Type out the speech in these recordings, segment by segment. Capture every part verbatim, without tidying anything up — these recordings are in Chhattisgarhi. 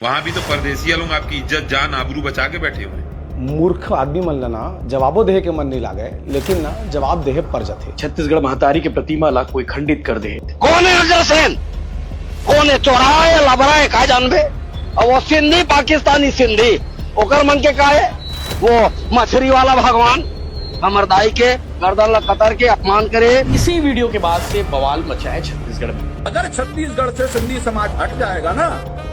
वहाँ भी तो परदेसिया लोग आपकी इज्जत, जान, आबरू बचा के बैठे हुए हैं। मूर्ख आदमी मन ल ना जवाबो देहे के मन नहीं लागे, लेकिन ना जवाब देहे पर जाथे। छत्तीसगढ़ महतारी के प्रतिमा ला कोई खंडित कर दे। कौन है अजय सेन? कौन है? चोरा है, लबरा है, का जानबे? और वो सिंधी, पाकिस्तानी सिंधी, ओकर मन के का है? वो मछरी वाला भगवान हमर दाई के गर्दन ला कतर के अपमान करे। इसी वीडियो के बाद से बवाल मचा है छत्तीसगढ़ में। अगर छत्तीसगढ़ से सिंधी समाज हट जाएगा ना,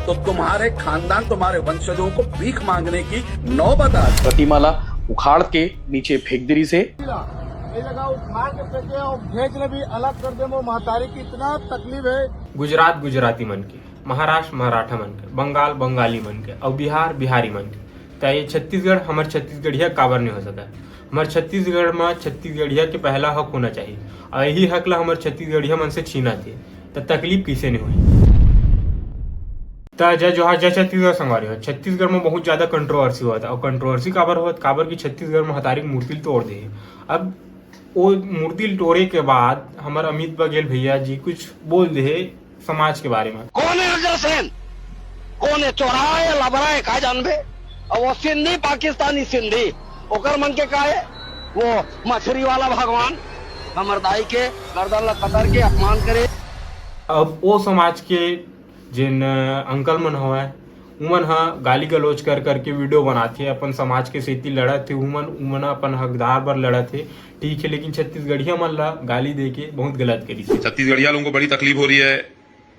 तो तुम्हारे खानदान, तुम्हारे वंशजों को भीख मांगने की नौबत आ जाए। प्रतिमा ला उखाड़ के नीचे फेंक दे रहिसे। ये लगा उखाड़ के फेंके और भेज ले भी अलग कर दे, वो महतारी की इतना तकलीफ है। गुजरात गुजराती मन के, महाराष्ट्र मराठा मन के, बंगाल बंगाली मन के, अउ बिहार बिहारी मन के। त ये छत्तीसगढ़ हमर छत्तीसगढ़िया काबर नहीं हो सका? हमर छत्तीसगढ़ म छत्तीसगढ़िया के पहला हक होना चाहिए, अउ यही हक ला हमर छत्तीसगढ़िया मन से छीना थे, त तकलीफ कैसे नहीं होही? त जय जोहार, जय छत्तीसगढ़ संगवारी हो। छत्तीसगढ़ में बहुत ज्यादा कंट्रोवर्सी होत हे, और कंट्रोवर्सी काबर होत, काबर कि छत्तीसगढ़ में हतारी के मूर्ति ल तोड़ दे हे। अब वो मूर्ति ल तोड़े के बाद हमर अमित बघेल भैया जी कुछ बोल दे हे समाज के बारे में। कौन है अजय सेन? कौन है? चोरा है, लबरा है, का जानबे? और वो सिंधी, पाकिस्तानी सिंधी, ओकर मन के का है? वो मछरी वाला भगवान हमर दाई के गर्दन ला कतर के अपमान करे। अब वो समाज के जेन, अ, अंकल मन हवय, उमन ह गाली गलौज कर करके वीडियो बनाथे, अपन समाज के सेती लड़त हे, उमन, उमन अपन हकदार बर लड़त हे, ठीक हे, लेकिन छत्तीसगढ़िया मन ला गाली दे के बहुत गलत करिस हे। छत्तीसगढ़िया लोगों को बड़ी तकलीफ हो रही है,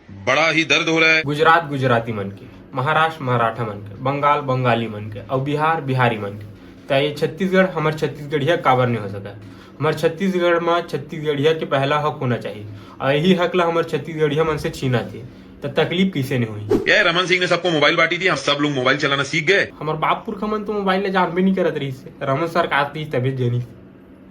बड़ा ही दर्द हो रहा है। गुजरात गुजराती मन के, महाराष्ट्र मराठा मन के, बंगाल बंगाली मन के, अउ बिहार बिहारी मन के। त ये छत्तीसगढ़ हमर छत्तीसगढ़िया काबर नहीं हो सका? हमर छत्तीसगढ़ म छत्तीसगढ़िया के पहला हक होना चाहिए, अउ यही हक ला हमर छत्तीसगढ़िया मन से छीना थे, त तकलीफ कैसे नहीं होही? ये रमन सिंह ने सबको मोबाइल बांटी थी, हम सब लोग मोबाइल चलाना सीख गए। हमर बाप पुरखा मन तो मोबाइल ला जानबे नहीं करत रहिस हे, रमन सरकार दी तबे जनिस।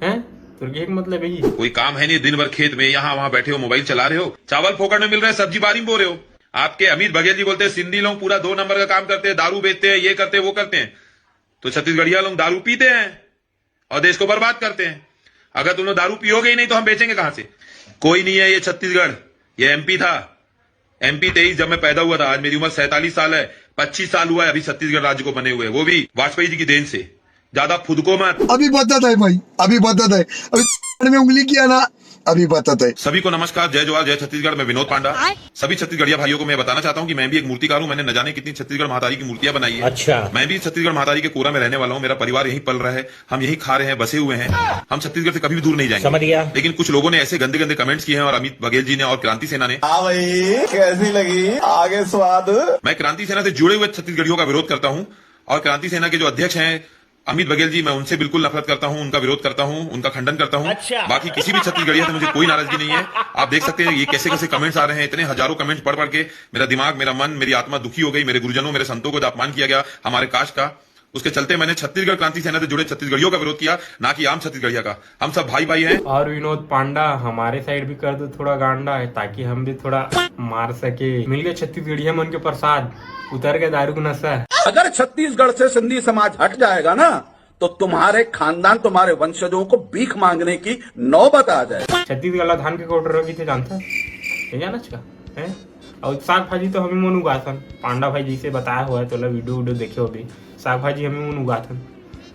हैं? तोर के एक मतलब यही। कोई काम है नहीं, दिन भर खेत में यहाँ वहाँ बैठे हो, मोबाइल चला रहे हो, चावल फोकट में मिल रहे हैं, सब्जी बारी में बो रहे हो। आपके अमित बघेल जी बोलते हैं सिंधी लोग पूरा दो नंबर का काम करते हैं, दारू बेचते हैं, ये करते हैं, वो करते हैं। तो छत्तीसगढ़िया लोग दारू पीते हैं और देश को बर्बाद करते हैं। अगर तुम लोग दारू पियोगे ही नहीं तो हम बेचेंगे कहाँ से? कोई नहीं है ये छत्तीसगढ़, ये एमपी था, एमपी तेईस। जब मैं पैदा हुआ था, आज मेरी उम्र सैंतालीस साल है, पच्चीस साल हुआ है अभी छत्तीसगढ़ राज्य को बने हुए, वो भी वाजपेयी जी की देन से। ज्यादा फुदको मत। अभी बदत है भाई, अभी बदत है। अभी में उंगली किया ना, अभी बदत है। सभी को नमस्कार, जय जोहार, जय छत्तीसगढ़। मैं विनोद पांडा। सभी छत्तीसगढ़िया भाइयों को मैं बताना चाहता हूँ कि मैं भी एक मूर्तिकार हूँ। मैंने न जाने कितनी छत्तीसगढ़ महतारी की मूर्तियां बनाई है। अच्छा। मैं भी छत्तीसगढ़ महतारी के कोरा में रहने वाला हूँ। मेरा परिवार यहीं पल रहा है, हम यहीं खा रहे हैं, बसे हुए हैं। हम छत्तीसगढ़ से कभी भी दूर नहीं जाएंगे। समझ गया। लेकिन कुछ लोगों ने ऐसे गंदे गंदे कमेंट्स किए हैं और अमित बघेल जी ने और क्रांति सेना ने। हाँ भाई, कैसी लगी आगे स्वाद? मैं क्रांति सेना से जुड़े हुए छत्तीसगढ़ियों का विरोध करता हूँ और क्रांति सेना के जो अध्यक्ष हैं अमित बघेल जी, मैं उनसे बिल्कुल नफरत करता हूँ, उनका विरोध करता हूँ, उनका खंडन करता हूँ। अच्छा। बाकी किसी भी छत्तीसगढ़िया से मुझे कोई नाराजगी नहीं है। आप देख सकते हैं ये कैसे कैसे कमेंट्स आ रहे हैं, इतने हजारों कमेंट्स पढ़ पढ़ के मेरा दिमाग, मेरा मन, मेरी आत्मा दुखी हो गई। मेरे गुरुजनों, मेरे संतों को जो अपमान किया गया हमारे कास्ट का, उसके चलते मैंने छत्तीसगढ़ क्रांति सेना से जुड़े छत्तीसगढ़ियों का विरोध किया, ना कि आम छत्तीसगढ़िया का। हम सब भाई भाई हैं। और विनोद पांडा, हमारे साइड भी कर दो थोड़ा गांडा, ताकि हम भी थोड़ा मार सके। मिल गए छत्तीसगढ़िया मन के प्रसाद, उतर गए दारू के नशा। अगर छत्तीसगढ़ से सिंधी समाज हट जाएगा ना, तो तुम्हारे खानदान, तुम्हारे वंशजों को भीख मांगने की नौबत आ जाए। छत्तीसगढ़ ला धान के कटोरा कहिथे, जानता है? नहीं जाना का? हैं? और साग भाजी तो हमी मन उगाथन, पांडा भाई जैसे बताया हुआ है, तोला वीडियो वीडियो देखे हो भी, साग भाजी हमी मन उगाथन।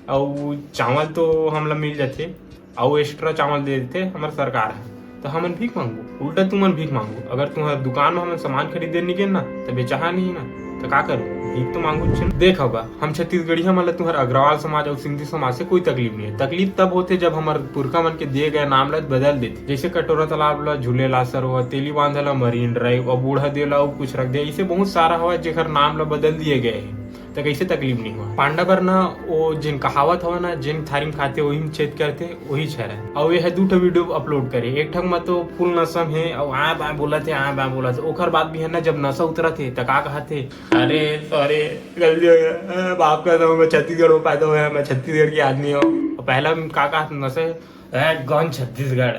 और चावल तो हमला मिल जाथे, और एक्स्ट्रा चावल दे देथे हमर सरकार है, तो हमन भीख मांगबो? उल्टा तुमन भीख मांगबो। अगर तुम्हार दुकान में हमन सामान खरीदे नहीं गेन ना, तो बेचाहा नहीं ना, तो का करो? भीख तो मांगू छे। देख होगा, हम छत्तीसगढ़िया मन ला तुम्हार अग्रवाल समाज और सिंधी समाज से कोई तकलीफ नहीं है। तकलीफ तब होथे जब हमर पुरखा मन के दिए गए नाम ला बदल देथे, जैसे कटोरा तालाब ला झूलेलाल सरोवर, तेली बांधा ला मरीन ड्राइव और बूढ़ा देव ला अउ कुछ रख दे। ऐसे बहुत सारा हवा जेकर नाम ला बदल दिए गए हैं, तो कैसे तकलीफ नहीं हुआ? पांडा बर ना वो जिन कहावत हवा ना, जिन थारी में खाते वही में छेद करते, वही छरा। और ये है दू ठो वीडियो अपलोड करे, एक ठक में तो फुल नशा में है और आ बा बोलत है, आ बा बोलत है। ओकर बाद भी है ना, जब नशा उतरत है तो का कहत है, अरे सॉरी, गलती हो गया, ए, माफ कर दो, मैं छत्तीसगढ़ में पैदा हुआ, मैं छत्तीसगढ़ के आदमी हूँ। और पहला में का कहत नशा, ए, कौन छत्तीसगढ़?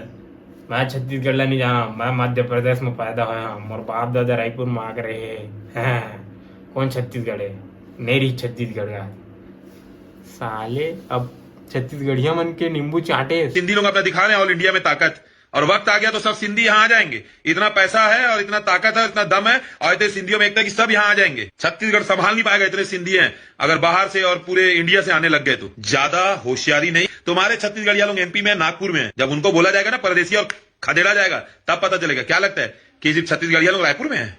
मैं छत्तीसगढ़ ला नहीं जाना, मैं मध्य प्रदेश में पैदा होया हूँ, मोर बाप दादा रायपुर में आके रहे हैं। हैं, कौन छत्तीसगढ़ है? नहीं रही छत्तीसगढ़ का। साले, अब छत्तीसगढ़िया मन के नींबू चाटे। सिंधी लोग अपना दिखा रहे हैं ऑल इंडिया में ताकत। और वक्त आ गया तो सब सिंधी यहाँ आ जाएंगे। इतना पैसा है और इतना ताकत है, इतना दम है, और इतने सिंधियों में एकता है कि सब यहाँ आ जाएंगे। छत्तीसगढ़ संभाल नहीं पाएगा, इतने सिंधी हैं अगर बाहर से और पूरे इंडिया से आने लग गए तो। ज्यादा होशियारी नहीं। तुम्हारे छत्तीसगढ़िया लोग एमपी में, नागपुर में हैं, जब उनको बोला जाएगा ना परदेसी और खदेड़ा जाएगा, तब पता चलेगा। क्या लगता है कि सिर्फ छत्तीसगढ़िया लोग रायपुर में हैं?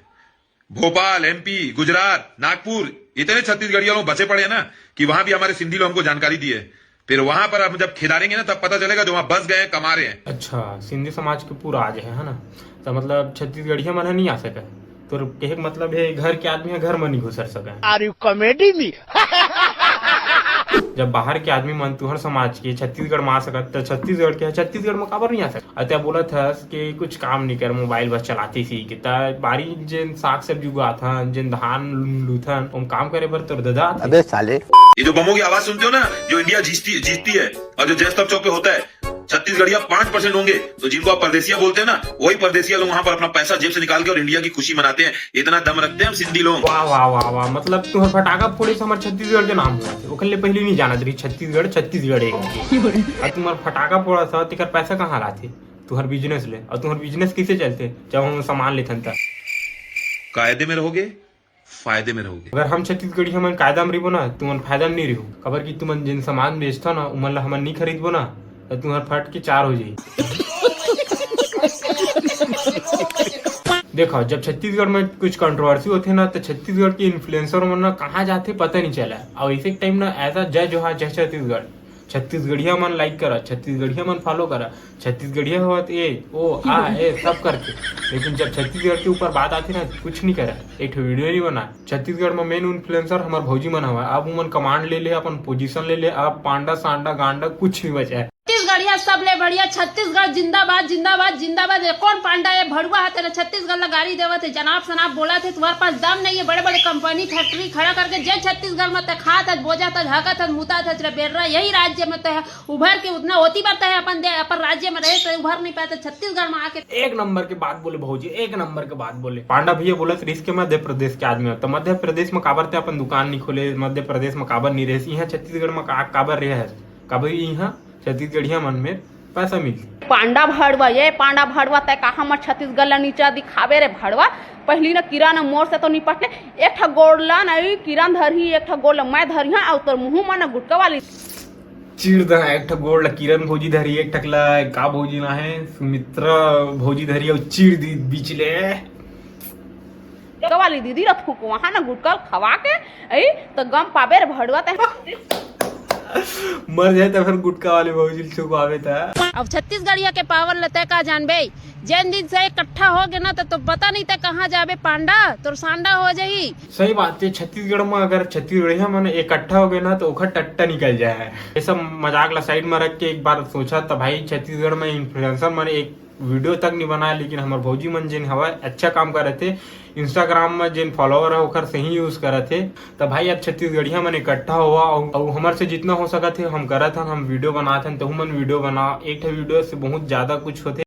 भोपाल, एमपी, गुजरात, नागपुर, इतने छत्तीसगढ़िया लोग बचे पड़े हैं ना कि वहां भी हमारे सिंधी लोग हमको जानकारी दिए। फिर वहां पर हम जब खिदारेंगे ना, तब पता चलेगा जो वहां बस गए हैं, कमा रहे हैं। अच्छा, सिंधी समाज के पूरा आज है, है ना? तो मतलब छत्तीसगढ़िया मन ह नहीं आ सके। तोर कहे के मतलब है, घर के आदमी ह घर में नहीं घुसर सके। Are you comedy me? जब बाहर के आदमी मन तुहर समाज के छत्तीसगढ़ में आ सकत, त छत्तीसगढ़ के ह छत्तीसगढ़ में काबर नहीं आ सकत? अउ तैं बोलत हस कि कुछ काम नहीं कर, मोबाइल बस चलाती थी कि त बारी जेन साग सब्जी उगाथन, जेन धान लूथन, ओम काम करे बर तोर ददा आथे। अबे साले। ये जो बमों की आवाज सुनते हो ना, जो इंडिया जीतती जीतती है और जो जय स्तंभ चौक पे होता है, छत्तीसगढ़िया पांच परसेंट होंगे। तो जिनको आप परदेसिया बोलते हैं ना, वही परदेसिया लोग वहां पर अपना पैसा जेब से निकाल के और इंडिया की खुशी मनाते हैं। इतना दम रखते हैं हम सिंधी लोग। वाह वाह वाह वाह, मतलब तुम्हार फटाका फोड़े से हमारे छत्तीसगढ़ के नाम हुआ थे, ओकर ले पहले नहीं जानत रही छत्तीसगढ़ छत्तीसगढ़ है। और तुम्हार फटाका फोड़ा था, तेकर पैसा कहाँ लाते? तुम्हार बिजनेस ले, और तुम्हार बिजनेस कैसे चलते जब हम सामान लेथन त? कायदे में रहोगे, फायदे में रहोगे। अगर हम छत्तीसगढ़ी हमन कायदा में रहिबो ना, तुमन फायदा में नहीं रहो, काबर कि तुमन जिन सामान बेचथो ना, उमन ला हमन नहीं खरीदबो ना, तो तुम्हार फट के चार हो जाई। देखो, जब छत्तीसगढ़ में कुछ कंट्रोवर्सी होथे ना, तो छत्तीसगढ़ के इन्फ्लुएंसर मन ना कहाँ जाथे पता नहीं चला। और इसे टाइम ना ऐसा जय जोहार, जय छत्तीसगढ़। छत्तीसगढ़िया मन लाइक करा, छत्तीसगढ़िया मन फॉलो करा, छत्तीसगढ़िया होवत ए ओ आ ए सब करके। लेकिन जब छत्तीसगढ़ के ऊपर बात आथे ना, कुछ नहीं करा। एक ठो वीडियो नहीं बना। छत्तीसगढ़ में मेन इन्फ्लुएंसर हमार भौजी मन हवा। अब उमन कमांड ले ले, अपन पोजीशन ले ले। अब पांडा सांडा गांडा कुछ नहीं बचा है। छत्तीसगढ़िया सबले बढ़िया, छत्तीसगढ़ जिंदाबाद, जिंदाबाद, जिंदाबाद। ये कौन पांडा है? भड़ुआ है, तेरा छत्तीसगढ़ ला गारी देवत है, जनाब सनाब बोला थे, तुम्हारे पास दम नहीं है। बड़े बड़े कंपनी फैक्ट्री खड़ा करके जे छत्तीसगढ़ में ते खात है, बोझा तक हकत है, मुता था, तेरा बेर्रा यही राज्य में ते है। उभर के उतना होती बात है, अपन दे, अपन राज्य में रहे तो उभर नहीं पाते, छत्तीसगढ़ में आके। एक नंबर के बात बोले भौजी, एक नंबर के बात बोले। पांडा भैया बोलत रहिस के मध्य प्रदेश के आदमी हो, तो मध्य प्रदेश में काबर ते अपन दुकान नहीं खोले, मध्य प्रदेश में काबर नहीं रहे, यहाँ छत्तीसगढ़ में का, काबर रहे है, काबर यहाँ छत्तीसगढ़िया मन में पैसा मिलती। पांडा भड़वा, ये पांडा भड़वा, तय कहा हमर छत्तीसगढ़ ला नीचा दिखावे रे भड़वा। पहली न किरण मोर से तो निपटले, एक ठा गोड़ ला नहीं किरण धरही, एक ठा गोड़ ला मैं धरिहा, और तोर मुंह में न गुटका वाली चीर द, एक ठक गोड़ ला किरण भौजी धरी, एक ठक ला का भौजी ना है, सुमित्रा भौजी धरी, अउ चीर दी बीच ले। वाली दीदी ला फुकवाहा ना गुटका खवा के, ऐ तो गम पाबे रे भड़वा ते। मर जाए तो फिर गुटका वाली भौजी ल छुपावे था। अब छत्तीसगढ़िया के पावर लते का जानबे, जेन दिन से इकट्ठा हो गए ना तो, तो पता नहीं ते कहाँ जाबे पांडा, तोर सांडा हो जाही। सही बात है, छत्तीसगढ़ में अगर छत्तीसगढ़िया मन इकट्ठा हो गए ना तो ओखर टट्टा निकल जाए है। ये सब मजाक ला साइड में रख के एक बार सोचा तो भाई, छत्तीसगढ़ में इन्फ्लुएंसर मन एक वीडियो तक नहीं बनाए, लेकिन हमार भौजी मन जिन हवा अच्छा काम करत हे, इंस्टाग्राम में जिन फॉलोअर है ओखर सही यूज करत हे। तो भाई, अब छत्तीसगढ़िया मन इकट्ठा होवा अउ, अउ हमर से जितना हो सकत हे हम करत हन, हम वीडियो बनात हन, तहु मन वीडियो बना। एक ठे वीडियो से बहुत ज्यादा कुछ होथे।